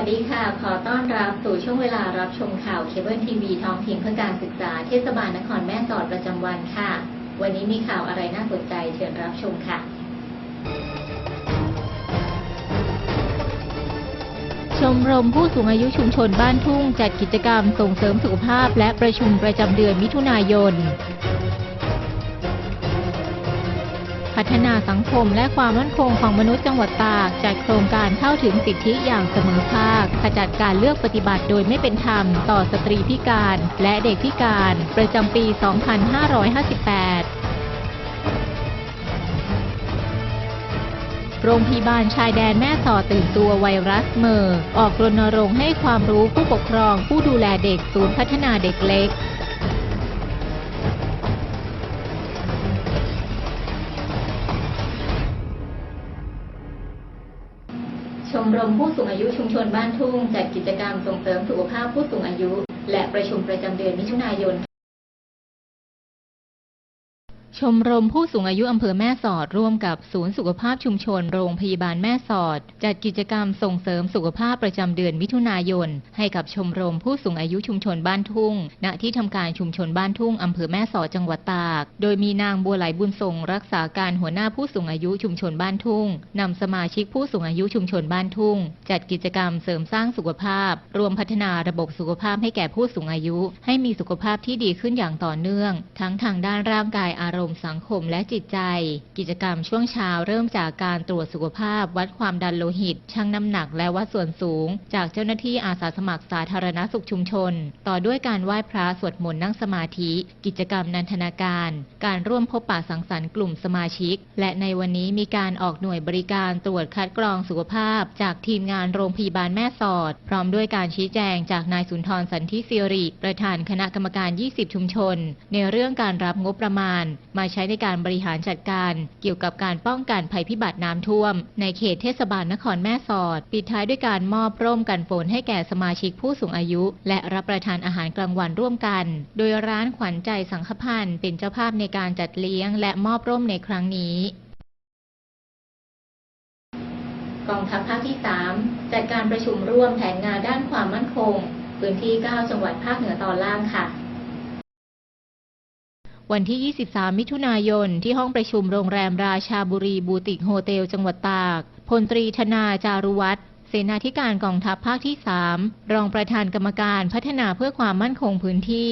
สวัสดีค่ะ ขอต้อนรับสู่ช่วงเวลารับชมข่าวเคเบิลทีวีท้องถิ่นเพื่อการศึกษา เทศบาลนครแม่สอดประจำวันค่ะ วันนี้มีข่าวอะไรน่าสนใจ เชิญรับชมค่ะ ชมรมผู้สูงอายุชุมชนบ้านทุ่ง จัดกิจกรรมส่งเสริมสุขภาพ และประชุมประจำเดือนมิถุนายน พัฒนาสังคมและความมั่นคงของมนุษย์จังหวัดตาก จัดโครงการเข้าถึงสิทธิอย่างเสมอภาค ขจัดการเลือกปฏิบัติโดยไม่เป็นธรรมต่อสตรีพิการและเด็กพิการ ประจำปี สองพันห้าร้อยห้าสิบแปด โรงพยาบาลชายแดนแม่สอดตื่นตัวไวรัสเมอร์ ออกรณรงค์ให้ความรู้ผู้ปกครองผู้ดูแลเด็ก ศูนย์พัฒนาเด็กเล็ก ชมรมผู้สูงอายุชุมชนบ้านทุ่ง จัดกิจกรรมส่งเสริมสุขภาพผู้สูงอายุ และประชุมประจำเดือนมิถุนายน ชมรมผู้สูงอายุอำเภอแม่สอด ร่วมกับศูนย์สุขภาพชุมชนโรงพยาบาลแม่สอด จัดกิจกรรมส่งเสริมสุขภาพประจำเดือนมิถุนายน ให้กับชมรมผู้สูงอายุชุมชนบ้านทุ่ง ณ ที่ทำการชุมชนบ้านทุ่ง อำเภอแม่สอด จังหวัดตาก โดยมีนางบัวไหลบุญส่ง รักษาการหัวหน้าผู้สูงอายุชุมชนบ้านทุ่ง นำสมาชิกผู้สูงอายุชุมชนบ้านทุ่ง จัดกิจกรรมเสริมสร้างสุขภาพ ร่วมพัฒนาระบบสุขภาพให้แก่ผู้สูงอายุ ให้มีสุขภาพที่ดีขึ้นอย่างต่อเนื่อง ทั้งทางด้านร่างกาย อารมณ์ สังคม และจิตใจ กิจกรรมช่วงเช้าเริ่มจากการตรวจสุขภาพ วัดความดันโลหิต ชั่งน้ำหนัก และวัดส่วนสูง จากเจ้าหน้าที่อาสาสมัครสาธารณสุขชุมชน ต่อด้วยการไหว้พระ สวดมนต์ นั่งสมาธิ กิจกรรมนันทนาการ การร่วมพบปะสังสรรค์กลุ่มสมาชิก และในวันนี้มีการออกหน่วยบริการตรวจคัดกรองสุขภาพจากทีมงานโรงพยาบาลแม่สอด พร้อมด้วยการชี้แจงจากนายสุนทร สันติสิริ ประธานคณะกรรมการ ยี่สิบ ชุมชน ในเรื่องการรับงบประมาณมาใช้ในการบริหารจัดการเกี่ยวกับการป้องกันภัยพิบัติน้ำท่วมในเขตเทศบาลนครแม่สอด ปิดท้ายด้วยการมอบร่มกันฝนให้แก่สมาชิกผู้สูงอายุ และรับประทานอาหารกลางวันร่วมกัน โดยร้านขวัญใจสังฆพันธ์เป็นเจ้าภาพในการจัดเลี้ยงและมอบร่มในครั้งนี้ กองทัพภาคที่สาม จัดการประชุมร่วมแผนงานด้านความมั่นคง พื้นที่เก้าจังหวัดภาคเหนือตอนล่างค่ะ วันที่ ยี่สิบสาม มิถุนายน ที่ห้องประชุมโรงแรมราชาบุรีบูติกโฮเทล จังหวัดตาก พลตรีธนา จารุวัฒน์ เสนาธิการกองทัพภาคที่สาม รองประธานกรรมการพัฒนาเพื่อความมั่นคงพื้นที่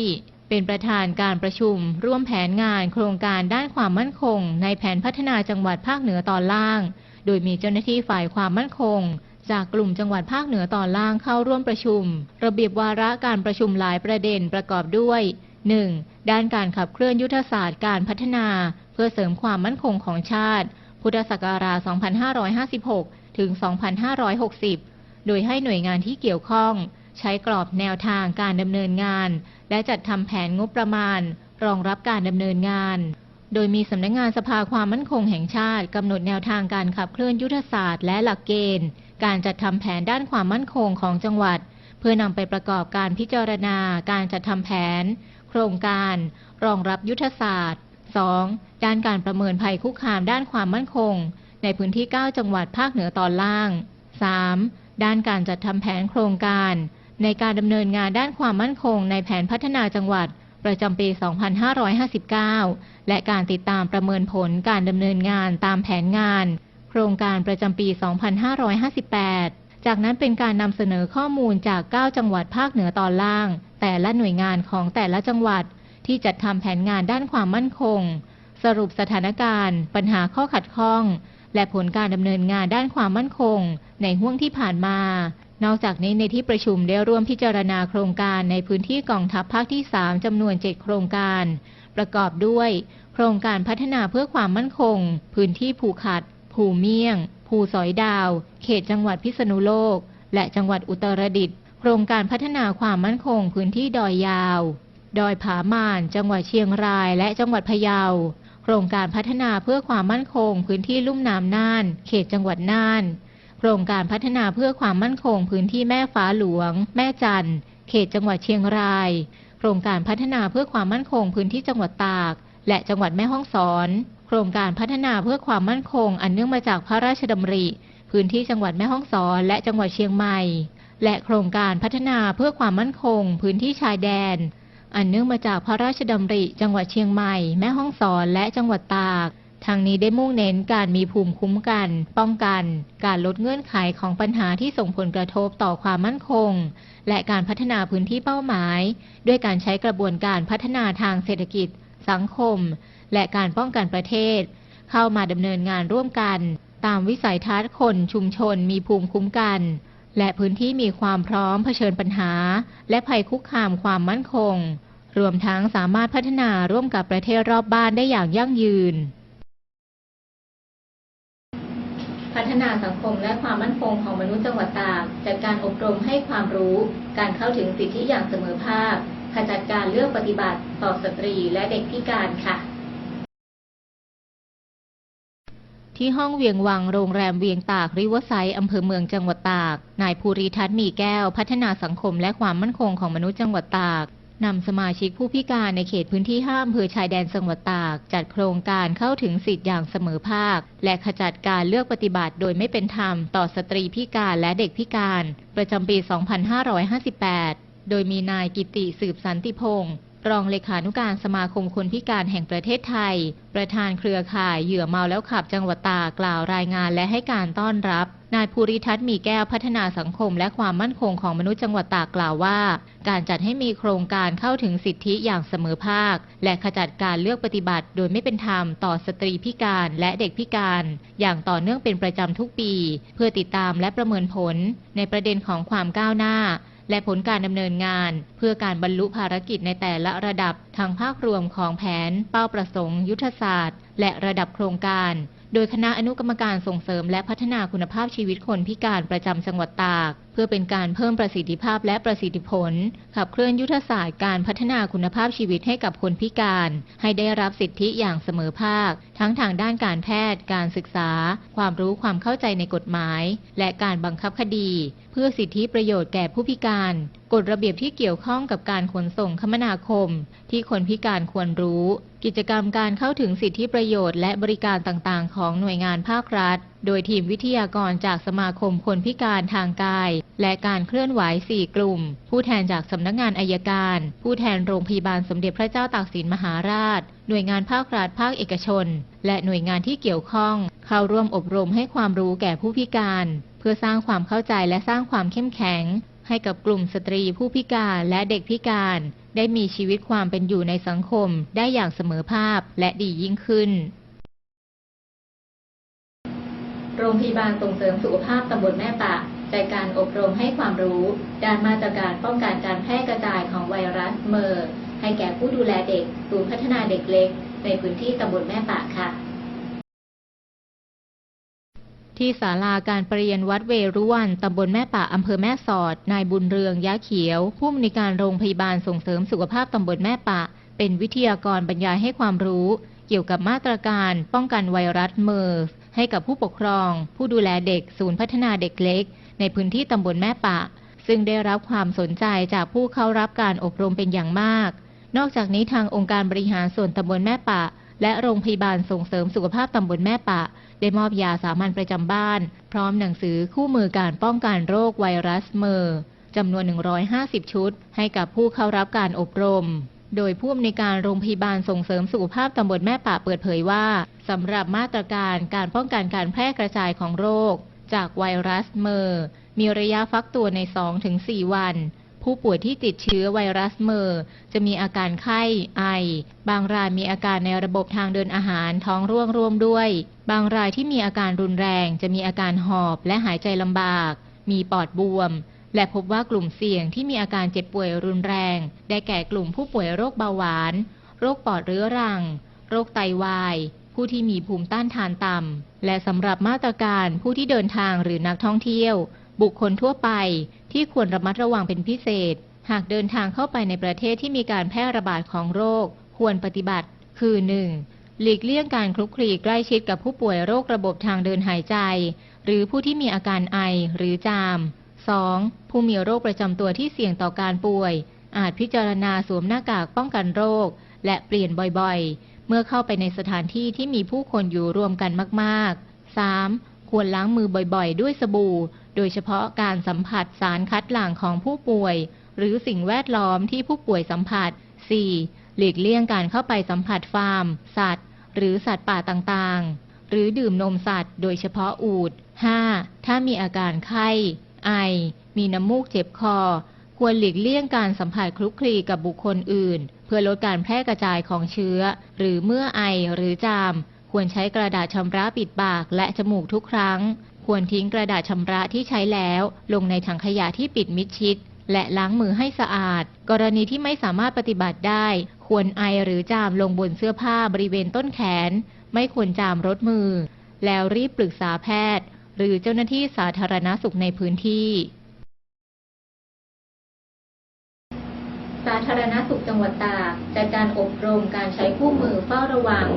เป็นประธานการประชุมร่วมแผนงานโครงการด้านความมั่นคงในแผนพัฒนาจังหวัดภาคเหนือตอนล่าง โดยมีเจ้าหน้าที่ฝ่ายความมั่นคงจากกลุ่มจังหวัดภาคเหนือตอนล่างเข้าร่วมประชุม ระเบียบวาระการประชุมหลายประเด็นประกอบด้วย หนึ่ง ด้านการขับเคลื่อนยุทธศาสตร์การพัฒนาเพื่อเสริมความมั่นคงของชาติ พุทธศักราช สองพันห้าร้อยห้าสิบหก ถึง สองพันห้าร้อยหกสิบ โดยให้หน่วยงานที่เกี่ยวข้องใช้กรอบแนวทางการดำเนินงาน และจัดทำแผนงบประมาณรองรับการดำเนินงาน โดยมีสำนักงานสภาความมั่นคงแห่งชาติกำหนดแนวทางการขับเคลื่อนยุทธศาสตร์และหลักเกณฑ์การจัดทำแผนด้านความมั่นคงของจังหวัด เพื่อนำไปประกอบการพิจารณาการจัดทำแผน โครงการ รองรับยุทธศาสตร์ สอง ด้านการประเมินภัยคุกคามด้านความมั่นคงในพื้นที่เก้าจังหวัดภาคเหนือตอนล่าง สาม ด้านการจัดทำแผนโครงการในการดำเนินงานด้านความมั่นคงในแผนพัฒนาจังหวัดประจำปี สองพันห้าร้อยห้าสิบเก้า และการติดตามประเมินผลการดำเนินงานตามแผนงานโครงการประจำปี สองพันห้าร้อยห้าสิบแปด จากนั้นเป็นการนำเสนอข้อมูลจากเก้าจังหวัดภาคเหนือตอนล่าง แต่ละหน่วยงานของแต่ละจังหวัดที่จัดทำแผนงานด้านความมั่นคง สรุปสถานการณ์ ปัญหาข้อขัดข้อง และผลการดำเนินงานด้านความมั่นคงในห้วงที่ผ่านมา นอกจากนี้ในที่ประชุมได้ร่วมพิจารณาโครงการในพื้นที่กองทัพภาคที่สาม จำนวนเจ็ดโครงการ ประกอบด้วย โครงการพัฒนาเพื่อความมั่นคง พื้นที่ภูขัด ภูเมี่ยง ภูสอยดาว เขตจังหวัดพิษณุโลก และจังหวัดอุตรดิตถ์ โครงการพัฒนาความมั่นคงพื้นที่ดอยยาว ดอยผาหม่าน จังหวัดเชียงราย และจังหวัดพะเยา โครงการพัฒนาเพื่อความมั่นคงพื้นที่ลุ่มน้ำน่าน เขตจังหวัดน่าน โครงการพัฒนาเพื่อความมั่นคงพื้นที่แม่ฟ้าหลวง แม่จันทน์ เขตจังหวัดเชียงราย โครงการพัฒนาเพื่อความมั่นคงพื้นที่จังหวัดตาก และจังหวัดแม่ฮ่องสอน โครงการพัฒนาเพื่อความมั่นคงอันเนื่องมาจากพระราชดำริ พื้นที่จังหวัดแม่ฮ่องสอน และจังหวัดเชียงใหม่ ແລະ ໂຄງການພັດທະນາເພື່ອຄວາມໝັ້ນຄົງພື້ນທີ່ຊາຍແດນ ອັນເນື່ອງມາຈາກພະລາຊະດຳລິຈັງຫວັດຊຽງໃໝ່, ແມ່ຮ່ອງສອນ ແລະ ຈັງຫວັດຕາກ. ທັງນີ້ໄດ້ມຸ່ງເນັ້ນການມີພູມຄຸ້ມກັນປ້ອງກັນ, ການລົດເງື່ອນໄຂຂອງບັນຫາທີ່ສົ່ງຜົນກະທົບຕໍ່ຄວາມໝັ້ນຄົງ ແລະ ການພັດທະນາພື້ນທີ່ເປົ້າໝາຍ ດ້ວຍການໃຊ້ກະບວນການພັດທະນາທາງເສດຖະກິດ, ສັງຄົມ ແລະ ການປ້ອງກັນປະເທດ ເຂົ້າມາດຳເນີນງານຮ່ວມກັນ ຕາມວິໄສທັດຄົນຊຸມຊົນມີພູມຄຸ້ມກັນ ແລະ ພື້ນທີ່ມີຄວາມພ້ອມຜະເຊີນບັນຫາ ແລະ ໄພຄຸກຄາມຄວາມໝັ້ນຄົງ, ລວມທັງສາມາດພັດທະນາຮ່ວມກັບປະເທດຮອບບ້ານໄດ້ຢ່າງຢັ້ງຢືນ. ພັດທະນາສັງຄົມ ແລະ ຄວາມໝັ້ນຄົງຂອງມະນຸດຈັງຫວັດຕາກ ຈັດການອົບຮົມໃຫ້ຄວາມຮູ້ ການເຂົ້າເຖິງສິດທິຢ່າງສະເໝີພາກ, ຂະຈັດການເລືອກປະຕິບັດຕໍ່ສະຕຣີ ແລະ ເດັກພິການ ค่ะ. ທີ່ຫ້ອງວຽງວັງໂຮງແຮມວຽງຕາກ Riverside ອຳເພີເມືອງ ຈັງຫວັດຕາກ, ນາຍພູລິທັດ ມີແກ້ວ, ພັດທະນາສັງຄົມ ແລະ ຄວາມໝັ້ນຄົງຂອງມະນຸດ ຈັງຫວັດຕາກ, ນຳສະມາຊິກຜູ້ພິການໃນເຂດພື້ນທີ່ຫ້າອຳເພີຊາຍແດນ ຈັງຫວັດຕາກ ຈັດໂຄງການເຂົ້າເຖິງສິດຢ່າງສະເໝີພາກ ແລະ ຂະຈັດການເລືອກປະຕິບັດໂດຍໄມ່ເປັນທຳຕໍ່ສະຕຣີພິການ ແລະ ເດັກພິການ ປະຈຳປີສອງພັນຫ້າຮ້ອຍຫ້າສິບແປດ ໂດຍມີນາຍ ກິດຕິ ສືບສັນຕິພົງ ຮອງເລຂານຸການສະມາຄົມຄົນພິການແຫ່ງປະເທດໄທ, ປະທານເຄືອຂ່າຍເຫຍື່ອເມົາແລ້ວຂັບ ຈັງຫວັດຕາກ ກ່າວລາຍງານ ແລະ ໃຫ້ການຕ້ອນຮັບ. ນາຍພູລິທັດ ມີແກ້ວ, ພັດທະນາສັງຄົມ ແລະ ຄວາມໝັ້ນຄົງຂອງມະນຸດ ຈັງຫວັດຕາກ ກ່າວວ່າ ການຈັດໃຫ້ມີໂຄງການເຂົ້າເຖິງສິດທິຢ່າງສະເໝີພາກ ແລະ ຂະຈັດການເລືອກປະຕິບັດໂດຍໄມ່ເປັນທຳຕໍ່ສະຕຣີພິການ ແລະ ເດັກພິການ ຢ່າງຕໍ່ເນື່ອງເປັນປະຈຳທຸກປີ ເພື່ອຕິດຕາມ ແລະ ປະເມີນຜົນໃນປະເດັນຂອງຄວາມກ້າວໜ້າ ແລະ ຜົນການດຳເນີນງານ ເພື່ອການບັນລຸພາລະກິດໃນແຕ່ລະລະດັບ ທັງພາກລວມຂອງແຜນ, ເປົ້າປະສົງ, ຍຸດທະສາດ ແລະ ລະດັບໂຄງການ, ໂດຍຄະນະອະນຸກຳມະການສົ່ງເສີມ ແລະ ພັດທະນາຄຸນນະພາບຊີວິດຄົນພິການປະຈຳຈັງຫວັດຕາກ ເພື່ອເປັນການເພີ່ມປະສິດທິພາບ ແລະ ປະສິດທິຜົນ, ຂັບເຄື່ອນຍຸດທະສາດການພັດທະນາຄຸນນະພາບຊີວິດໃຫ້ກັບຄົນພິການ ໃຫ້ໄດ້ຮັບສິດທິຢ່າງສະເໝີພາກ ທັງທາງດ້ານການແພດ, ການສຶກສາ, ຄວາມຮູ້ຄວາມເຂົ້າໃຈໃນກົດໝາຍ ແລະ ການບັງຄັບຄະດີ ເພື່ອສິດທິປະໂຫຍດແກ່ຜູ້ພິການ, ກົດລະບຽບທີ່ກ່ຽວຂ້ອງກັບການຂົນສົ່ງຄະມະນາຄົມທີ່ຄົນພິການຄວນຮູ້, ກິດຈະກຳການເຂົ້າເຖິງສິດທິປະໂຫຍດ ແລະ ບໍລິການຕ່າງໆຂອງໜ່ວຍງານພາກລັດ, ໂດຍທີມວິທະຍາກອນຈາກສະມາຄົມຄົນພິການທາງກາຍ ແລະ ການເຄື່ອນໄຫວສີ່ກຸ່ມ, ຜູ້ແທນຈາກສຳນັກງານອັຍການ, ຜູ້ແທນໂຮງພະຍາບານສົມເດັດພະເຈົ້າຕາກສິນມະຫາລາດ, ໜ່ວຍງານພາກລັດ, ພາກເອກະຊົນ ແລະ ໜ່ວຍງານທີ່ກ່ຽວຂ້ອງ ເຂົ້າຮ່ວມອົບຮົມໃຫ້ຄວາມຮູ້ແກ່ຜູ້ພິການ ເພື່ອສ້າງຄວາມເຂົ້າໃຈ ແລະ ສ້າງຄວາມເຂັ້ມແຂງໃຫ້ກັບກຸ່ມສະຕຣີຜູ້ພິການ ແລະ ເດັກພິການ ໄດ້ມີຊີວິດຄວາມເປັນຢູ່ໃນສັງຄົມໄດ້ຢ່າງສະເໝີພາບ ແລະ ດີຍິ່ງຂຶ້ນ. ໂຮງພະຍາບານສົ່ງເສີມສຸຂະພາບຕຳບົນແມ່ປະ ຈັດການອົບຮົມໃຫ້ຄວາມຮູ້ດ້ານມາດຕະການປ້ອງກັນການແຜ່ກະຈາຍຂອງໄວຣັສເມີ ໃຫ້ແກ່ຜູ້ດູແລເດັກ ສູນພັດທະນາເດັກເລັກ ໃນພື້ນທີ່ຕຳບົນແມ່ປະ ค่ะ. ທີ່ສາລາການປະຮຽນວັດເວຣຸວັນ ຕຳບົນແມ່ປະ ອຳເພີແມ່ສອດ, ນາຍບຸນເຮືອງ ຢາຂຽວ, ຜູ້ອຳນວຍການໂຮງພະຍາບານສົ່ງເສີມສຸຂະພາບຕຳບົນແມ່ປະ ເປັນວິທະຍາກອນບັນຍາຍໃຫ້ຄວາມຮູ້ກ່ຽວກັບມາດຕະການປ້ອງກັນໄວຣັສເມີ ໃຫ້ກັບຜູ້ປົກຄອງ, ຜູ້ດູແລເດັກ, ສູນພັດທະນາເດັກເລັກ ໃນພື້ນທີ່ຕຳບົນແມ່ປະ, ຊຶ່ງໄດ້ຮັບຄວາມສົນໃຈຈາກຜູ້ເຂົ້າຮັບການອົບຮົມເປັນຢ່າງມາກ. ນອກຈາກນີ້, ທາງອົງການບໍລິຫານສ່ວນຕຳບົນແມ່ປະ ແລະ ໂຮງພະຍາບານສົ່ງເສີມສຸຂະພາບຕຳບົນແມ່ປະ ໄດ້ມອບຢາສາມັນປະຈຳບ້ານ ພ້ອມໜັງສືຄູ່ມືການປ້ອງກັນໂລກໄວຣັສເມີ ຈຳນວນໜຶ່ງຮ້ອຍຫ້າສິບຊຸດ ໃຫ້ກັບຜູ້ເຂົ້າຮັບການອົບຮົມ. ໂດຍຜູ້ອຳນວຍການໂຮງພະຍາບານສົ່ງເສີມສຸຂະພາບຕຳບົນແມ່ປະເປີດເຜີຍວ່າ, ສຳລັບມາດຕະການການປ້ອງກັນການແຜ່ກະຈາຍຂອງໂລກຈາກໄວຣັສເມີ ມີໄລຍະຟັກຕົວໃນສອງເຖິງສີ່ວັນ. ຜູ້ປ່ວຍທີ່ຕິດເຊື້ອໄວຣັສເມີຈະມີອາການໄຂ້, ໄອ, ບາງລາຍມີອາການໃນລະບົບທາງເດີນອາຫານ, ທ້ອງຮ່ວງ ຮ່ວມດ້ວຍ. ບາງລາຍທີ່ມີອາການຮຸນແຮງຈະມີອາການຫອບ ແລະ ຫາຍໃຈລຳບາກ, ມີປອດບວມ ແລະ ພົບວ່າກຸ່ມສ່ຽງທີ່ມີອາການເຈັບປ່ວຍຮຸນແຮງ ໄດ້ແກ່ກຸ່ມຜູ້ປ່ວຍໂລກເບົາຫວານ, ໂລກປອດເຮື้ອລັງ, ໂລກໄຕວາຍ, ຜູ້ທີ່ມີພູມຕ້ານທານຕ່ຳ ແລະ ສຳລັບມາດຕະການຜູ້ທີ່ເດີນທາງ ຫຼື ນັກທ່ອງທ່ຽວ, ບຸກຄົນທົ່ວໄປ ທີ່ຄວນລະມັດລະວັງເປັນພິເສດ ຫາກເດີນທາງເຂົ້າໄປໃນປະເທດທີ່ມີການແຜ່ລະບາດຂອງໂລກ ຄວນປະຕິບັດ ຄື ໜຶ່ງ ຫຼີກລ່ຽງການຄລຸກຄລີໃກ້ຊິດກັບຜູ້ປ່ວຍໂລກລະບົບທາງເດີນຫາຍໃຈ ຫຼື ຜູ້ທີ່ມີອາການໄອ ຫຼື ຈາມ. ສອງ ຜູ້ມີໂລກປະຈຳຕົວທີ່ສ່ຽງຕໍ່ການປ່ວຍ ອາດພິຈາລະນາສວມໜ້າກາກປ້ອງກັນໂລກ ແລະ ປ່ຽນບ່ອຍໆ ເມື່ອເຂົ້າໄປໃນສະຖານທີ່ທີ່ມີຜູ້ຄົນຢູ່ລວມກັນມາກໆ. ສາມ ຄວນລ້າງມືບ່ອຍໆດ້ວຍສະບູ ໂດຍສະເພາະການສຳຜັດສານຄັດຫຼັງຂອງຜູ້ປ່ວຍ ຫຼື ສິ່ງແວດລ້ອມທີ່ຜູ້ປ່ວຍສຳຜັດ. ສີ່. ຫຼີກລ່ຽງການເຂົ້າໄປສຳຜັດຟາມ, ສັດ ຫຼື ສັດປ່າຕ່າງໆ ຫຼື ດື່ມນົມສັດ ໂດຍສະເພາະອູດ. ຫ້າ. ຖ້າມີອາການໄຂ້, ໄອ, ມີນ້ຳມູກເຈັບຄໍ, ຄວນຫຼີກລ່ຽງການສຳຜັດຄຸກຄລີກັບບຸກຄົນອື່ນ ເພື່ອລົດການແຜ່ກະຈາຍຂອງເຊື້ອ ຫຼື ເມື່ອໄອ ຫຼື ຈາມ, ຄວນໃຊ້ກະດາດຊຳລະປິດປາກ ແລະ ຈະມູກທຸກຄັ້ງ. ຄວນຖິ້ມກະດາດຊຳລະທີ່ໃຊ້ແລ້ວລົງໃນຖັງຂະຫຍະທີ່ປິດມິດຊິດ ແລະ ລ້າງມືໃຫ້ສະອາດ. ກໍລະນີທີ່ໄມ່ສາມາດປະຕິບັດໄດ້, ຄວນໄອ ຫຼື ຈາມລົງບົນເສື້ອຜ້າບໍລິເວນຕົ້ນແຂນ, ໄມ່ຄວນຈາມລົດມື, ແລ້ວຣີບປຶກສາແພດ ຫຼື ເຈົ້າໜ້າທີ່ສາທາລະນະສຸກໃນພື້ນທີ່. ສາທາລະນະສຸກຈັງຫວັດຕາກ ຈັດການອົບຮົມການໃຊ້ຄູ່ມືເຝົ້າລະວັງ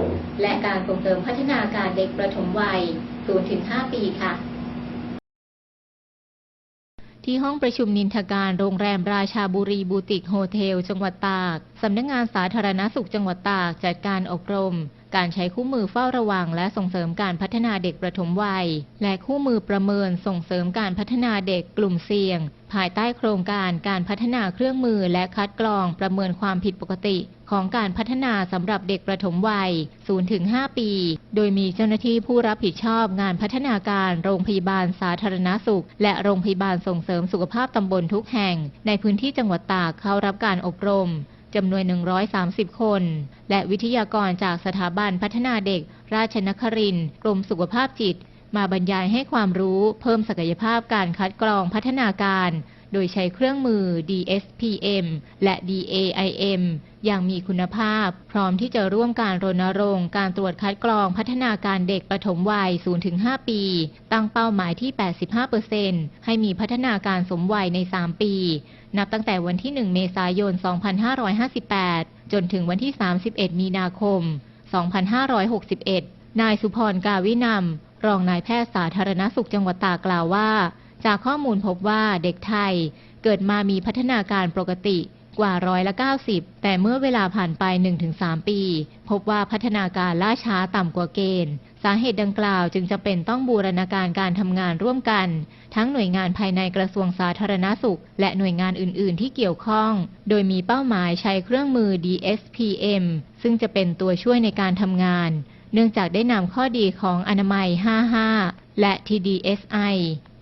ແລະ ການສົ່ງເສີມພັດທະນາການເດັກປະຖົມໄວ ສູນເຖິງຫ້າປີ ຄ່ະ. ທີ່ຫ້ອງປະຊຸມນິນທະການໂຮງແຮມລາຊາບູຣີບູຕິກໂຮເທວ ຈັງຫວັດຕາກ, ສຳນັກງານສາທາລະນະສຸກຈັງຫວັດຕາກ ຈັດການອົບຮົມ ການໃຊ້ຄູ່ມືເຝົ້າລະວັງ ແລະ ສົ່ງເສີມການພັດທະນາເດັກປະຖົມໄວ ແລະ ຄູ່ມືປະເມີນສົ່ງເສີມການພັດທະນາເດັກກຸ່ມສ່ຽງ ພາຍໃຕ້ໂຄງການການພັດທະນາເຄື່ອງມື ແລະ ຄັດກຣອງປະເມີນຄວາມຜິດປົກກະຕິຂອງການພັດທະນາສຳລັບເດັກປະຖົມໄວ ສູນເຖິງຫ້າປີ, ໂດຍມີເຈົ້າໜ້າທີ່ຜູ້ຮັບຜິດຊອບງານພັດທະນາການໂຮງພະຍາບານສາທາລະນະສຸກ ແລະ ໂຮງພະຍາບານສົ່ງເສີມສຸຂະພາບຕຳບົນທຸກແຫ່ງໃນພື້ນທີ່ຈັງຫວັດຕາກເຂົ້າຮັບການອົບຮົມ ຈຳນວນໜຶ່ງຮ້ອຍສາມສິບຄົນ ແລະ ວິທະຍາກອນຈາກສະຖາບັນພັດທະນາເດັກລາຊະນະຄະລິນ ກົມສຸຂະພາບຈິດ ມາບັນຍາຍໃຫ້ຄວາມຮູ້ເພີ່ມສັກກະຍະພາບການຄັດກຣອງພັດທະນາການ ໂດຍໃຊ້ເຄື່ອງມື ດີເອສພີເອັມ ແລະ ດີເອໄອເອັມ ຢ່າງມີຄຸນນະພາບ, ພ້ອມທີ່ຈະຮ່ວມການລົນນະລົງການຕວດຄັດກຣອງພັດທະນາການເດັກປະຖົມໄວ ສູນເຖິງຫ້າປີ, ຕັ້ງເປົ້າໝາຍທີ່ ແປດສິບຫ້າເປີເຊັນ ໃຫ້ມີພັດທະນາການສົມໄວໃນສາມປີ, ນັບຕັ້ງແຕ່ວັນທີໜຶ່ງ ເມສາຍົນ ສອງພັນຫ້າຮ້ອຍຫ້າສິບແປດ ຈົນເຖິງວັນທີ ສາມສິບເອັດ ມີນາຄົມ ສອງພັນຫ້າຮ້ອຍຫົກສິບເອັດ. ນາຍສຸພອນ ກາວິນຳ ຮອງນາຍແພດສາທາລະນະສຸກຈັງຫວັດຕາກ ກ່າວວ່າ ຈາກຂໍ້ມູນພົບວ່າເດັກໄທເກີດມາມີພັດທະນາການປົກກະຕິກວ່າຮ້ອຍລະເກົ້າສິບ, ແຕ່ເມື່ອເວລາຜ່ານໄປໜຶ່ງເຖິງສາມປີ ພົບວ່າພັດທະນາການລ່າຊ້າຕ່ຳກວ່າເກນ. ສາເຫດດັ່ງກ່າວຈຶ່ງຈຳເປັນຕ້ອງບູລະນາການການທຳງານຮ່ວມກັນ ທັງໜ່ວຍງານພາຍໃນກະຊວງສາທາລະນະສຸກ ແລະ ໜ່ວຍງານອື່ນໆທີ່ກ່ຽວຂ້ອງ, ໂດຍມີເປົ້າໝາຍໃຊ້ເຄື່ອງມື ດີເອສພີເອັມ ຊຶ່ງຈະເປັນຕົວຊ່ວຍໃນການທຳງານ, ເນື່ອງຈາກໄດ້ນຳຂໍ້ດີຂອງອະນາໄມ ຫ້າຫ້າ ແລະ ທີດີເອສໄອ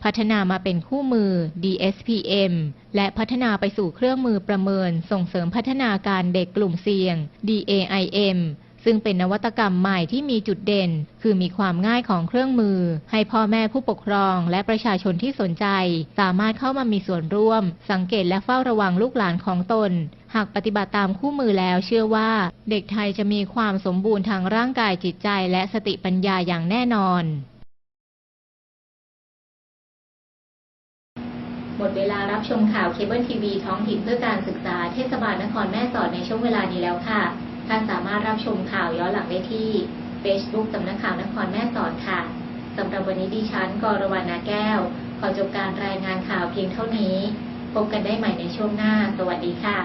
ພັດທະນາມາເປັນຄູ່ມື ດີເອສພີເອັມ ແລະ ພັດທະນາໄປສູ່ເຄື່ອງມືປະເມີນສົ່ງເສີມພັດທະນາການເດັກກຸ່ມສ່ຽງ ດີເອໄອເອັມ ຊຶ່ງເປັນນະວັດຕະກຳໃໝ່ທີ່ມີຈຸດເດັ່ນ ຄືມີຄວາມງ່າຍຂອງເຄື່ອງມື ໃຫ້ພໍ່ແມ່ຜູ້ປົກຄອງ ແລະ ປະຊາຊົນທີ່ສົນໃຈ ສາມາດເຂົ້າມາມີສ່ວນຮ່ວມ ສັງເກດ ແລະ ເຝົ້າລະວັງລູກຫຼານຂອງຕົນ. ຫາກປະຕິບັດຕາມຄູ່ມືແລ້ວ ເຊື່ອວ່າເດັກໄທຈະມີຄວາມສົມບູນທາງຮ່າງກາຍ, ຈິດໃຈ ແລະ ສະຕິປັນຍາຢ່າງແນ່ນອນ. หมดเวลารับชมข่าวเคเบิลทีวีท้องถิ่นเพื่อการศึกษาเทศบาลนครแม่สอดในช่วงเวลานี้แล้วค่ะ. ท่านสามารถรับชมข่าวย้อนหลังได้ที่เฟซบุ๊กสำนักข่าวนครแม่สอดค่ะ. สำหรับวันนี้ดิฉัน กรวรรณ นาแก้ว ขอจบการรายงานข่าวเพียงเท่านี้. พบกันได้ใหม่ในช่วงหน้า. สวัสดีค่ะ.